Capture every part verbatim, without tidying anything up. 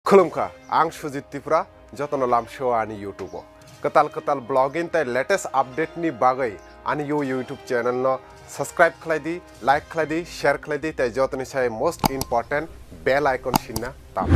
Khulumkha, ang Sujit Tripura, jotono lamsio ani YouTube o. Kwtal kwtal vlogging tei latest update ni bagwi ani yo YouTube channel no subscribe khlai di, like khlai di, share khlai di, tei jotoni sai most important bell icon sinna tamo.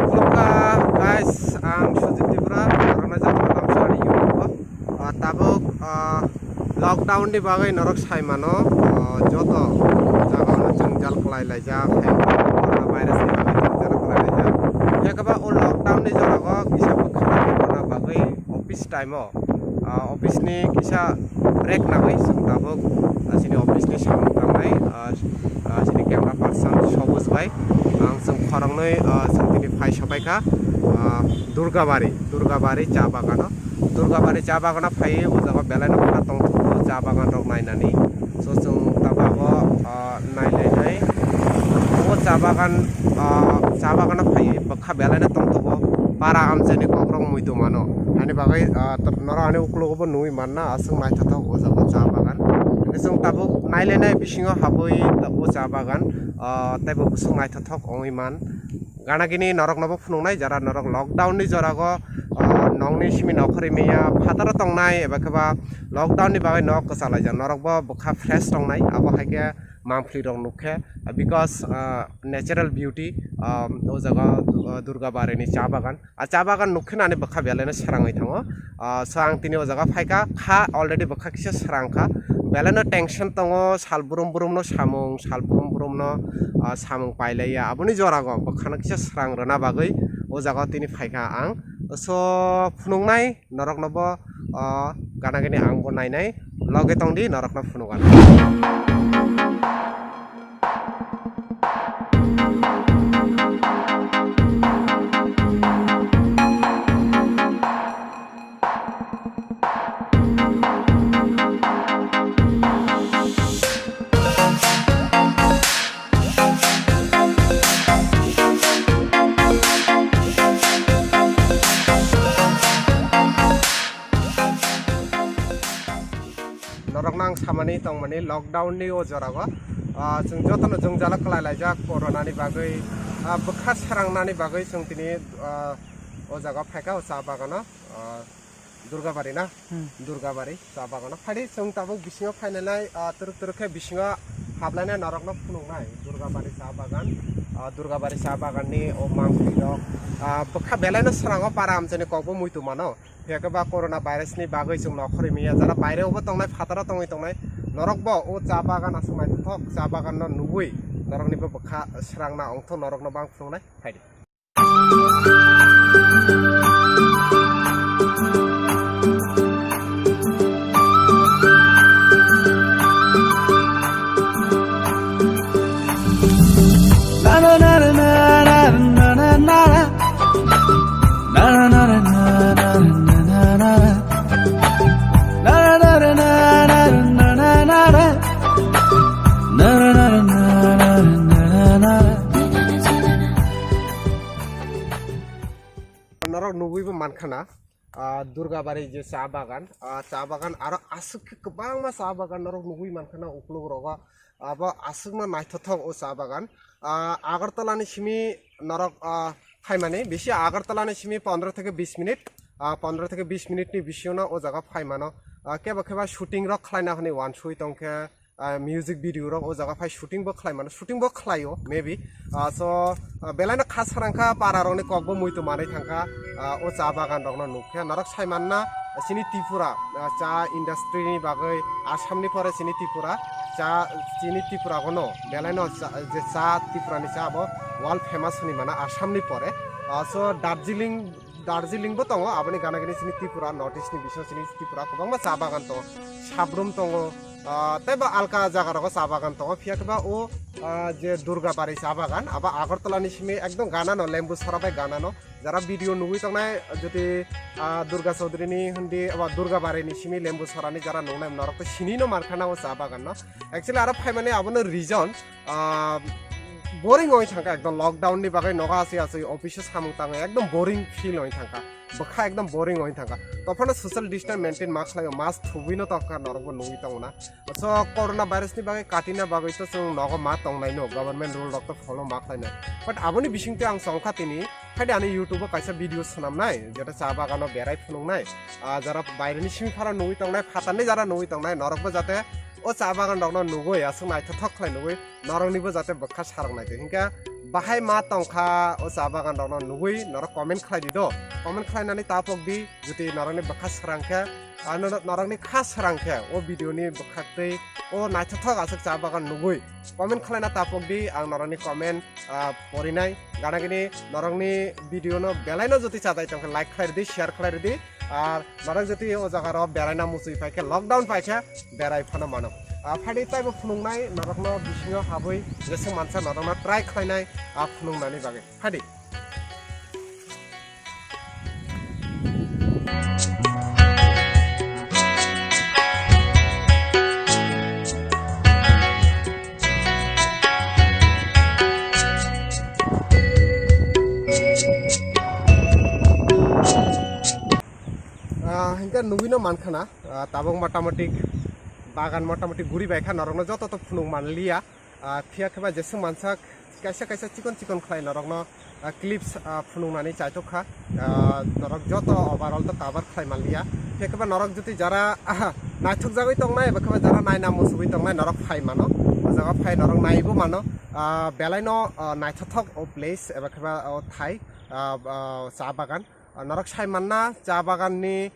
Khulumkha guys, ang Sujit Tripura, norokno jotono lamsio ani YouTube o. Ah, tabuk, ah, lockdown ni bagwi norok sai mano, ah, joto jagao jwngjal kwlai laijak, hai corona virus ni bagwi jwngjal kwlai laijak. Phiya khe ba o lockdown ni jora o kisa bwkha nangna bagwi office time o, ah, office ni kisa break nangwi chwng tabuk, ah, chini office ni samung tangnai, ah, ah, chini camera person Sobuj bai, ang chwng khoroknwi, ah, chwng tini phai sopaikha, ah, Durgabari, Durgabari cha bagano. Durgabari cha bagano phaiwi o jaga belai no kha tongthogo cha bagan rok nainani. So chwng tabuk abo, ah, nailainai. O cha bagan, ah, cha bagano phaiwi bwkha belai no tongthogo. Para amchaini kokrok muitu mano. Ani bagwi, ah, norok ani uklogo bo nugwi manna aswk naithothok o jaga cha bagan. Hwnkhe chwng tabuk nailainai bisingo habwi o cha bagan, ah, teibo bwswk naithothok wngwi man. Gana gini norokno bo phunuknai, jara norok lockdown ni jorago, ah, nokni simi nokhorwi manya phataro tongnai, eba khe ba lockdown ni bagwi nok kwchalaijak, norok bo bwkha fresh tongnai, abo hai khe mangpli rok nuk khe, ah, because, ah, natural beauty, ah, o jaga, ah, Durgabari ni cha bagan, ah, cha bagan nuk khe nani bwkha belai no srangwi thango. Ah, so ang tini o jaga phaikha, kha already bwkha kisa srang kha. Belai no tension tongo, sal brum brum no samung, sal brum brum no, ah, samung pailaiya. Aboni jorago bwkha no kisa srang rwna bagwi o jaga o tini phaikha ang. So phunuknai norok no bo, ah, gana gini ang bo nainai, loge tongdi norok no phunukgano. Norokno ang samani tongmani lockdown ni o jora o, ah, chwng jotono jwngjalo kwlai laijak corona ni bagwi, ah, bwkha srangnani bagwi chwng tini, ah, o jaga phaikha o cha bagano, ah, Durgabari na? Hmm. Durgabari cha bagano. Phaidi chwng tabuk bisingo phainanai, ah, twrwk twrwk khe bisingo hablainai norokno phunuknai Durgabari cha bagan, ah, Durgabari cha baganni o mangpli rok, ah, bwkha belaino srango para amchaini kokbo muitu mano. Phiya khe ba corona virus ni bagwi chwng nokhorwi manya, jara baire obo tongnai, phataro tongwi tongnai, norok bo o cha bagan aswk naithothok cha bagan no nugwi norokni bo bwkha srangna ongthok, norokno bo ang phunuknai, phaidi. Norok nugwi bo mankha na, ah, Durgabari je cha bagan, ah, cha bagan aro aswk khe kwbangma cha bagan norok nugwi mankha na uklok rogo, abo aswkno naithothok o cha bagan. Ah, Agartala ni simi norok, ah, phaimani bisi Agartala ni simi pondro theke bis minute, ah, pondro theke bis minute ni bisingo no o jaga phaimano. Ah, kebo kebo shooting rok khlaina hwnwi wansui tongkhe, ah, music video rok o jaga phai shooting bo khlai mano, shooting bo khlaio maybe. Ah, so, ah, belai no kha srang kha, para rok ni kok bo muitu manwi thang kha, ah, o cha bagan rok no nuk khe norok sai man na, ah, chini Tripura, ah, cha industry ni bagwi Assam ni pore chini Tripura cha, chini Tripura gono belai no cha, je cha Tripura ni cha bo world famous hwnwi mano Assam ni pore. Ah, so Darjeeling, Darjeeling bo tongo, aboni gana gini chini Tripura, North East ni bisingo chini Tripura kwbangma cha bagan tongo, Sabrum tongo, Ah, tei bo alka jaga rogo cha bagan tongo, phiya khe ba o, ah, je Durgabari cha bagan, abo Agartala ni simi ekdom ganano, Lembu sora bai ganano. Jara video nugwi tongnai, jodi, ah, Durga Chaudhary ni hindi, abo Durgabari ni simi Lembu sora ni jara nungnai norok to sini no mankha na o cha bagan no. Actually, aro phaimani abono reason, ah, boring oi thangkha, ekdom lockdown ni bagwi nogo aswi aswi office o samung tangwi ekdom boring feel oi thangkha. Bwkha ekdom boring oi thangkha. Tophano social distance maintain ma khlaio, mask thubui no tongkha, norokbo nugwi tongo na. So, corona virus ni bagwi katina bagwi to chwng nogo ma tongnai no, government rule rok to follow ma khlainai. But aboni bisingtwi ang chongkha tini, haide ani YouTube o kaisa video swnamnai, jeta cha bagano berai phunuknai. Ah, jara baire ni simi phara nugwi tongnai, phatar ni jara nugwi tongnai, norokbo jate o cha bagan rokno nugwi aswk naithothok khlai nugwi, noroknibo jate bwkha sarok naitwi. Hinkhe bahai ma tongkha o cha bagan rokno nugwi norok comment khlai di do. Comment khlainani tapok di, jodi norokni bwkha srang khe, ah, no-, norokni kha srang khe o video ni bwkhaktwi o naithothok aswk cha bagan nugwi comment khlaina tapok di, ang norokni comment, ah, porinai. Gana gini norokni video no belai no jodi chajai tongkhe like khlai ridi, share khlai ridi. Ar norok jodi o jaga ro beraina muchwi phai khe, lockdown phai khe, berai phano mano. Ah, phaidi taibo phunuknai norokno bisingo habwi jeswk mansa norokno try khlainai, ah, phunuknani bagwi. Phaidi. Ah, hinkhe nugwino mankha na, ah, tabuk motamoti bagan motamoti guri bai kha, norokno joto to phunuk manliya. Ah, phiya khe ba jeswk mansak kaisa kaisa chikon chikon khlai norokno, ah, clips, ah, phunuknani chaitok kha. Ah, norok joto overall to cover khlai manliya. Phiya khe ba norok jodi jara, ah, naithok jagwi tongnai, eba khe ba jara naina muchugwi tongnai, norok phai mano. O jaga phai norok naibo mano. Ah, belai no, ah, naithothok o place, eba khe ba o thai, ah, ah, cha bagan. Ah, norok sai manna cha bagan ni,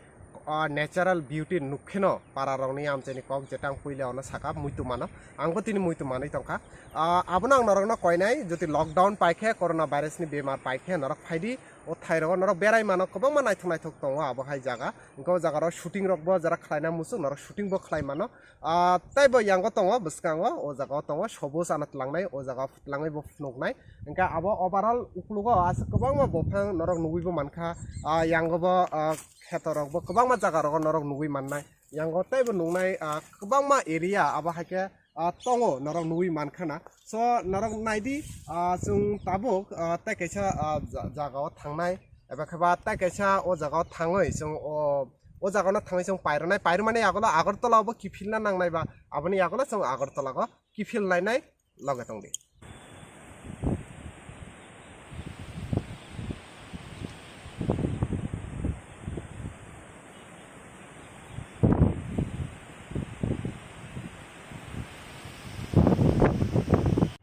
ah, natural beauty nukkheno para rokni amchaini kok, jeta ang puila ono saka muitu mano, angbo tini muitu manwi tongkha. Ah, abono ang norokno koinai, jodi lockdown paikhe, corona virus ni bemar paikhe, norok phaidi o thai rogo norok berai mano, kwbangma naithok naithok tongo abo hai jaga. Hwnkhe o jaga rok shooting rokbo jara khlaina muchung, norok shooting bo khlai mano. Ah, tei bo yango tongo, bwskango, o jaga o tongo, sobo chana tlangnai, o jaga o tlangnai bo phunuknai. Hwnkhe abo overall uklogo aswk kwbangma buphang norok nugwi bo mankha. Ah, yango bo, ah, kheto rok bo kwbangma jaga rogo norok nugwi mannai. Yango tei bo nuknai, ah, kwbangma area abo hai khe, ah, tongo norok nugwi mankha na. So norok naidi, ah, chwng tabuk, ah, tei kaisa, ah, ja-, jaga o thangnai. Eba khe ba tei kaisa o jaga o thangwi chwng o, o jaga no thangwi chwng pairwnai, pairwmani yagulo Agartala o bo kiphilna nangnai ba, aboni yagulo chwng Agartala o kiphil lainai, loge tong di.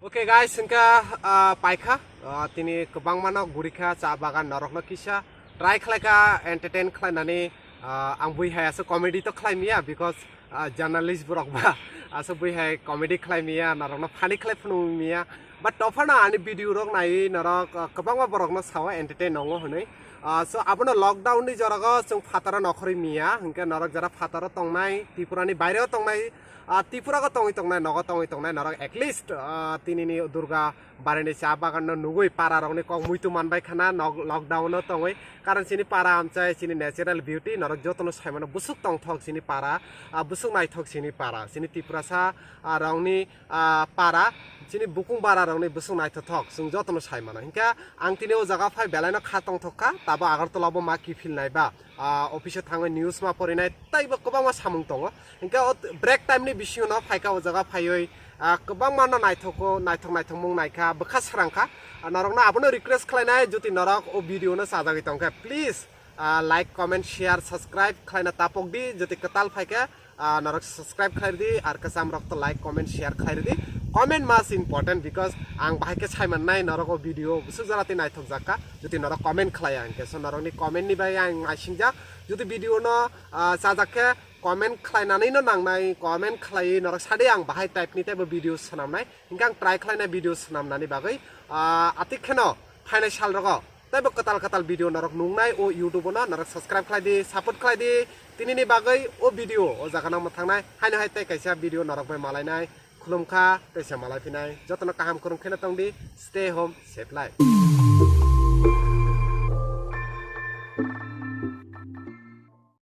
Okay guys, hwnkha, ah, paikha, ah, tini kwbangma no gurikha cha bagan norokno kisa try khlaikha entertain khlainani, ah, ang bui hai aswk comedy to khlai miya because, ah, journalist borok ba aswk bui hai comedy khlai miya, norokno funny khlai phunuk miya, but tophano ani video rok naiwi norok, ah, kwbangma borokno sao entertain nongo hwnwi. Ah, so abono lockdown ni jorago chwng phataro nokhorwi miya, hwnkhe norok jara phataro tongnai, Tripura ni baireo tongnai, ah, Tripura go tongwi tongnai, nogo tongwi tongnai norok at least, ah, tini ni Durga bari ni cha bagan no nugwi para rok ni kok muitu manbai khana nok-, lockdown no tongwi, karon chini para amchai chini natural beauty norok joto no sai mano, busuk tongthok chini para, ah, busuk naithok chini para, chini Tiprasa, ah, rok ni, ah, para, chini bukung bara rok ni busuk naithothok chwng joto no sai mano. Hinkhe ang tini o jaga phai belai no kha tongthok kha, tabo Agartala bo ma kiphil nai ba. Ah, office o thangwi news ma porinai, tei bo kwbangma samung tongo. Hinkhe o break time ni bisingo no phaikha o jaga phaiwi, ah, kwbangma no naithok, naithok naithok mung naikha, bwkha srangkha. Ah, norokno abono request khlainai, jodi norok o video no chajagwi tongkhe, please, ah, like, comment, share, subscribe khlaina tapok di, jodi kwtal phaikhe, ah, norok subscribe khlai di, ar kwcham rok to like, comment, share khlai di. Comment mas important because ang bahai khe sai mannai norok o video busuk jora tei naithok jakha, jodi norok comment khlaiya hinkhe. So norokni comment ni bai ang naisingjak, jodi video no, ah, chajak khe comment khlainani no nangnai, comment khlaiwi norok sadi ang bahai type ni teibo video swnamnai, hinkhe ang try khlainai video swnamnani bagwi. Ah, atik kheno phainai sal rogo Tei bo kwtal kwtal video norok nungnai o YouTube no norok subscribe khlai di, support khlai di. Tinini bagwi o video o jaga nang thangnai, haino hai tei kaisa video norok bai malainai. Khulumkha tei se malai phinai. Jotono kaham kwrwng kheno tong di, stay home, safe life.